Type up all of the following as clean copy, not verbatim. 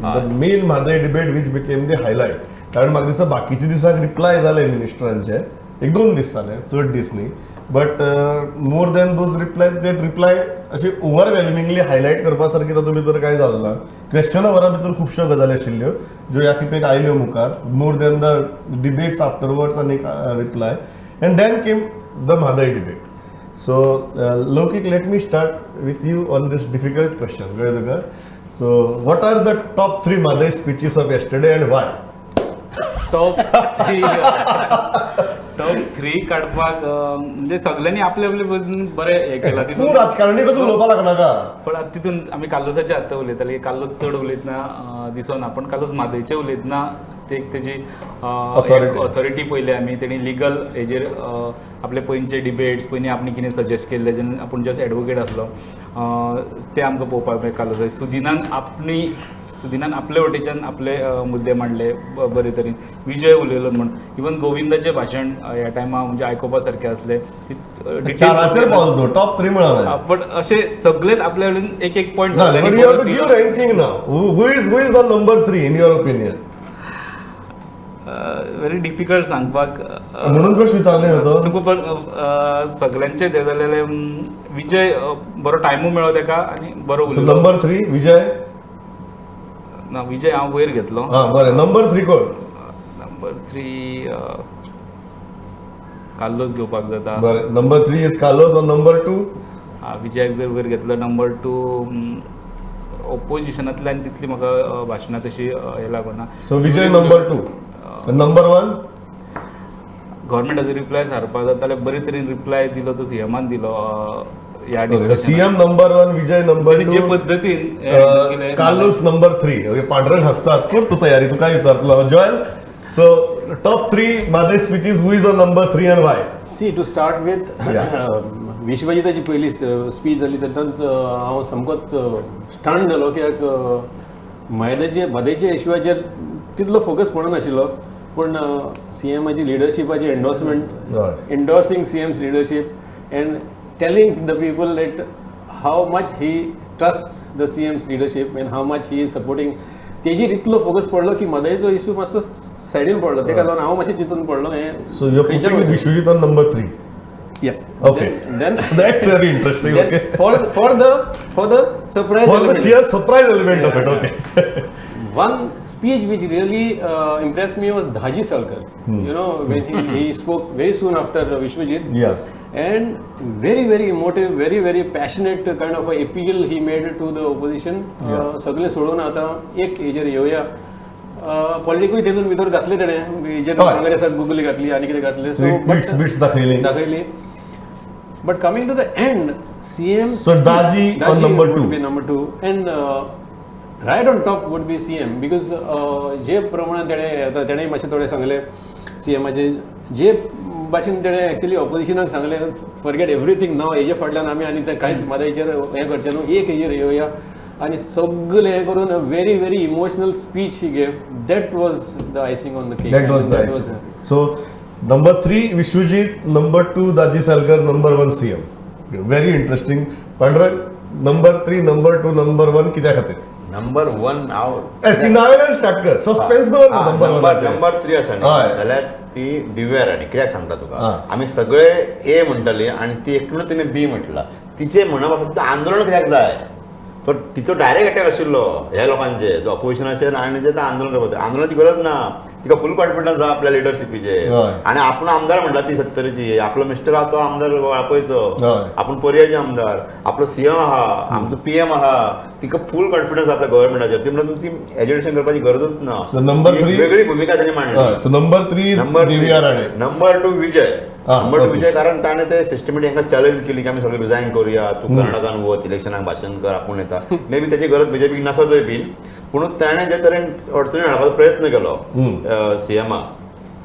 The main Mhadei debate, which became the highlight, कारण म्हाका दिसता बाकीच्या दिसाक रिप्लाय जाले मिनिस्टरांचे, एक दोन दीस जाले, चड दीस न्ही, but more than those reply, that reply अशें ओवरवेल्मिंगली हायलायट करपा सारकें तातूंत भितर कांय जालें ना. क्वेश्चन अवरा भितर खुबश्यो गजाली आशिल्ल्यो ज्यो ह्या खेपेक आयल्यो मुखार, more than the debates afterwards आनी reply, and then came the Mhadei debate. So, Laukik, let me start with you on this difficult question. कळ्ळें तुका? So, what are the top three Mhadei speeches of yesterday and why? Top three काडपाक म्हणजे सगळ्यांनी आपले आपले पद्दतीन बरें हें केलां. तूं तितून राजकारणी कसो उलोवपाक लागनाका. पण आतां तितून आमी कार्लोसाचे आतां उलयताले की कार्लोस चड उलयतना दिसना, पण कार्लोस म्हादयचे उलयतना ते एक तेजी Authority. Authority पयली आमी तेणी लिगल हेजेर आपले पयलींचे डिबेट्स, पयलीं आपणे कितें सजेस्ट केल्लें, जेन्ना आपूण जस्ट एडवोकेट आसलो, ते आमकां पळोवपाक मेळ्ळें कार्लोसाचे. सुदिनान आपले वटेच्यान आपले मुद्दे मांडले बरे तरेन. विजय उलयलो म्हण, इवन गोविंदाचें भाशण ह्या टायमा म्हणजे आयकुपा सारकें आसलें. चाराचेर पावलो तूं, टॉप थ्री म्हळां. पण असे सगळेच आपल्या कडेन एक एक point. But you have to give ranking now. Who is the number three in your opinion? Very difficult सांगपाक. म्हणून प्रश्न विचारले न्हू तो. तुका पण सगळ्यांचे ते जालेले, विजय बरो टायमूय मेळ्ळो तेका आनी बरो सो उलयलो. Number three Vijay. ना, विजय हांव वयर घेतलो. हा, बरें, नंबर थ्री कोण? नंबर थ्री कार्लोस घेवपाक जाता. बरें, number three is Carlos. On number two? विजयाक जर वयर घेतलो, नंबर टू ओपोजिशनांतल्यान तितली म्हाका भाशणां तशी हें लागना. So Vijay number two, number one? गव्हर्मेंटाचो रिप्लाय सारपाक जाता जाल्यार बरे तरेन रिप्लाय दिलो तो सीएमान दिलो ह्या discussion. CM number one, Vijay number जे टू, पद्दतीन हें केलें. Carlos number three. Okay, Pandurang हसतात. कर तू तयारी, तू काय विचारतलो. Joel, so top three Mhadei speeches, who is on number three and why? See, to start with, विश्वजिताची पयली स्पीच जाली तेन्नाच हांव सामकोच स्टंड जालो, कित्याक म्हादयचे म्हादयच्या इश्यूचेर तितलो फोकस पडनाशिल्लो, पूण सीएमाची लिडरशिपाची endorsement, endorsing CM's leadership and telling the people that how much he trusts the CM's leadership and how much he is supporting, तेजेर इतलो फोकस पडलो की म्हादयचो इश्यू मातसो सायडीन पडलो. तेका लागून हांव मातशें चिंतून पडलो हें. So you putting Vishwajit on number three? Yes. Okay. Then That's very interesting. Then okay. for the surprise For the element, sheer surprise element of it. Okay. One speech which really impressed me was Daji Salkar's. When he spoke very soon after Vishwajit. And very, very emotive, very, very passionate kind of a appeal he made to the opposition. सगळे सोडून आतां एक हेजेर येवया. पॉलिटिकूय तेतून भितर घातले तेणें, हेजेर काँग्रेसाक गुगली घातली आनी कितें घातलें, सो ट्विट्स बिट्स दाखयली. दाखयली. But coming to the end, CM So Daji on number would two. Be number two, and right on top would be CM, because जे प्रमाणे तेणें आतां तेणें मातशें थोडें सांगलें, सीएमाचे जे भाशेन तेणें एक्चुअली ऑपोजिशनाक सांगलें, फॉरगेट एवरीथींग नाव, हेजे फाटल्यान आमी आनी तें कांयच म्हादयचेर हें करचें न्हू, एक हेजेर येवया आनी सगळें हें करून very, very emotional speech he gave. That was the icing on the cake. That was the icing. So number three Vishwajit, number two Daji Salkar, number one CM. Very interesting. Pandurang, number three, number two, number one कित्या खातीर? Number one हांव ए, ती नावेल्यान start कर, suspense दवर number one. Number three आसा न्ही, जाल्यार ती दिव्या राणे. कित्याक सांगता तुका, आमी सगळे ए म्हणटाली आनी ती एकटूच तिणें बी म्हटलां. तिचें म्हणप फक्त आंदोलन कित्याक जाय, तो तिचो डायरेक्ट अटॅक आशिल्लो ह्या लोकांचेर, जो ऑपोजिशनाचेर आनी जे आंदोलन करपाक. आंदोलनाची गरज ना, तिका फूल कॉन्फिडन्स आहा आपल्या लिडरशिपीचेर. आनी आपूण आमदार म्हणटा ती सत्तरीची, आपलो मिस्टर आहा तो आमदार वाळपयचो, आपूण पर्याची आमदार, आपलो सीएम आहा, आमचो पीएम आहा, तिका फूल कॉन्फिडन्स आपल्या गव्हर्मेंटाचेर. ती म्हणटा ती एज्युकेशन करपाची गरजच ना. So number ती एक three- वेगळी भुमिका ताणी मांडली. So number three number Divya Rane. Number two Vijay. Number two Vijay, कारण ताणें ते सिस्टमॅटिक हांकां चॅलेंज केली की आमी सगळे रिजायन करुया, तूं कर्नाटकान वच, इलेक्शनाक भाशण कर, आपूण येता. मे बी तेजी गरज बीजेपीक नासतूय बीन, पूण ताणें जे तरेन अडचणी हाडपाचो प्रयत्न केलो सीएमाक,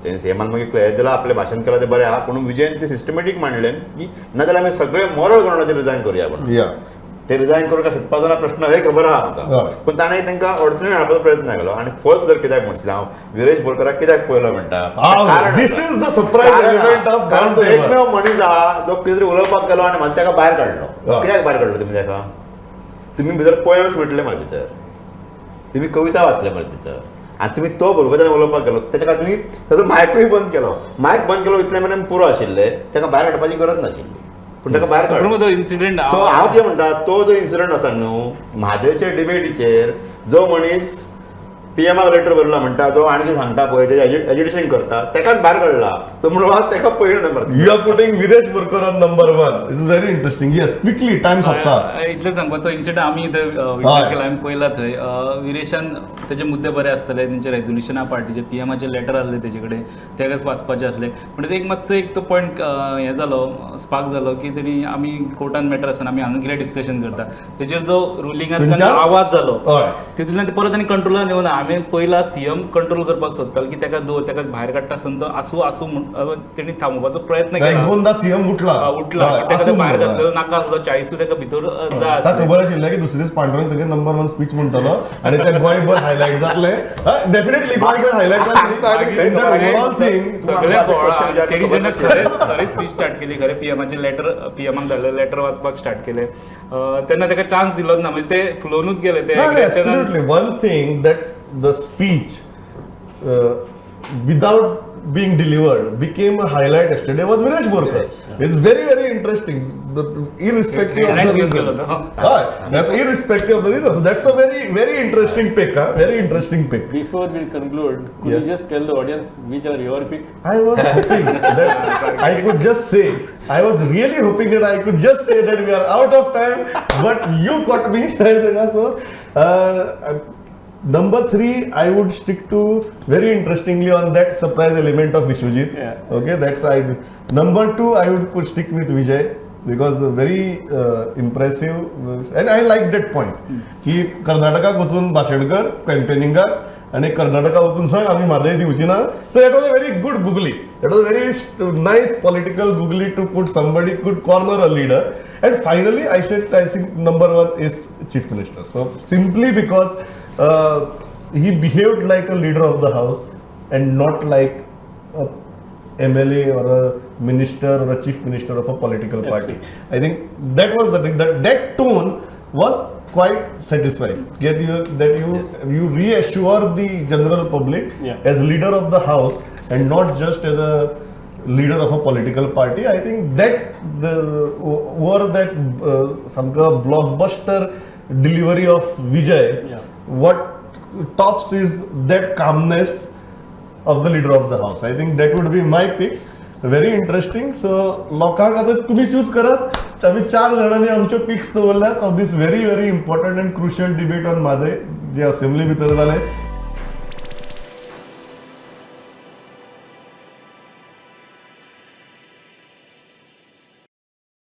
तें सीएमान मागीर क्लियर दिलां, आपलें भाशण केलां तें बरें आहा, पूण विजयन तें सिस्टमॅटीक मांडलें की नाजाल्यार आमी सगळे मॉरल ग्रावंडाचेर रिजायन करुया म्हणून. ते रिजायन करून काय सुटपाचो ना प्रश्न हे खबर आहा आमकां, पूण ताणें तांकां अडचणी हाडपाचो प्रयत्न केलो. आनी फर्स्ट जर कित्याक म्हणशील, हांव विरेश बोरकराक कित्याक पयलो म्हणटा, कारण This आसा. is the surprise कारण element आहा. of कारण तो round table. एकमेव मनीस आहा जो कितें तरी उलोवपाक गेलो आनी मागीर ताका भायर काडलो. कित्याक भायर काडलो तुमी ताका? तुमी भितर पोयम्स म्हटले म्हाका भितर. तुमी कविता वाचले मरे भितर आनी तुमी तो बोरकरान उलोवपाक गेलो तेच्या खातीर तुमी ताजो मायकूय बंद केलो. मायक बंद केलो इतले मेरेन पुरो आशिल्ले, ताका भायर काडपाची गरज नाशिल्ली, पूण ताका भायर काडलो. तो इन्सिडेंट सो हांव कितें म्हणटा, तो जो इन्सिडंट आसा न्हू म्हादयच्या डिबेटीचेर, जो मनीस पीएमाक लेटर बरयला म्हणटा, जो आणखी सांगता पळय तेजें एजिटेशन करता, ताकाच भायर काडला. सो म्हणून हांव ताका पयलो number. You are putting Viresh Borkar on number one. It's very interesting. Yes, quickly, time सोंपता. इतलें सांगपा, तो इन्सिडंट आमी थंय विटनेस केला, आमी पळयला थंय. विरेशान तेजे मुद्दे बरे आसतले, तेंचे रेजोल्युशना पार्टीचे पीएमाचे लेटर आसले तेजे कडेन, तेकाच वाचपाचे आसले. म्हणजे एक मातसो एक तो पॉयंट हें जालो, स्पार्क जालो की तेणी आमी कोर्टान मॅटर आसतना आमी हांगा कितें डिस्कशन करता, तेजेर जो रुलिंगांतल्यान आवाज जालो तितूंतल्यान ते परत आनी कंट्रोलान येवना. आमी पयला सीएम कंट्रोल करपाक सोदतालो की ताका दवर, ताका भायर काडटा आसतना तो आसूं आसूं म्हूण तेणी थांबोवपाचो प्रयत्न केला. दोनदा सीएम उठला, उठला, ताका भायर घातलेलो नाका आसलो, 40 ताका भितर जाय. खबर आशिल्लें की दुसरे दीस पांडुरंग तुगे नंबर वन स्पीच म्हणटलो आनी ते गोंयभर हायलायट जातले. डेफिनेटली गोंयभर हायलायट जातले. ओवरऑल थिंग सगळे तेणी जेन्ना खरें खरें स्पीच स्टार्ट केली, खरें पीएमाचें लेटर, पीएमाक धाडलें लेटर वाचपाक स्टार्ट केलें, तेन्ना ताका चान्स दिलोच ना, म्हणजे ते फ्लोनूच गेले ते. Absolutely. One thing that the speech without being delivered became a highlight yesterday was Viresh Borkar. It's very, very interesting, irrespective of the reason. Irrespective of the reason. So that's a very, very interesting pick. Huh? Very interesting pick. Before we conclude, could you just tell the audience which are your pick? I was hoping that I could just say, I was really hoping that I could just say that we are out of time, but you caught me. So, number 3, I would stick to very interestingly on that surprise element of Vishwajit. Yeah. Okay, that's I. Number 2, I would stick with Vijay because very impressive and I like that point. की कर्नाटकाक वचून भाशण कर कॅम्पेनिंगाक आनी कर्नाटका वचून सांग आमी म्हादय दिवची ना. So that was a very good googly. That was a very nice political googly to put somebody could corner a leader. And finally, I said I think number 1 is Chief Minister. So simply because he behaved like a leader of the house and not like a MLA or a minister or a chief minister of a political party. I think that was the thing, that tone was quite satisfying. Get you that you you reassure the general public as leader of the house and not just as a leader of a political party. I think that the over that some blockbuster delivery of Vijay, what tops is that calmness of the leader of the house. I think that would be my pick. Very interesting. So लोकांक आतां तुमी choose करात. आमी 4 जाणांनी आमच्यो pics दवरल्यात of this very very important and crucial debate on Mhadei, J assembly भितर जालें.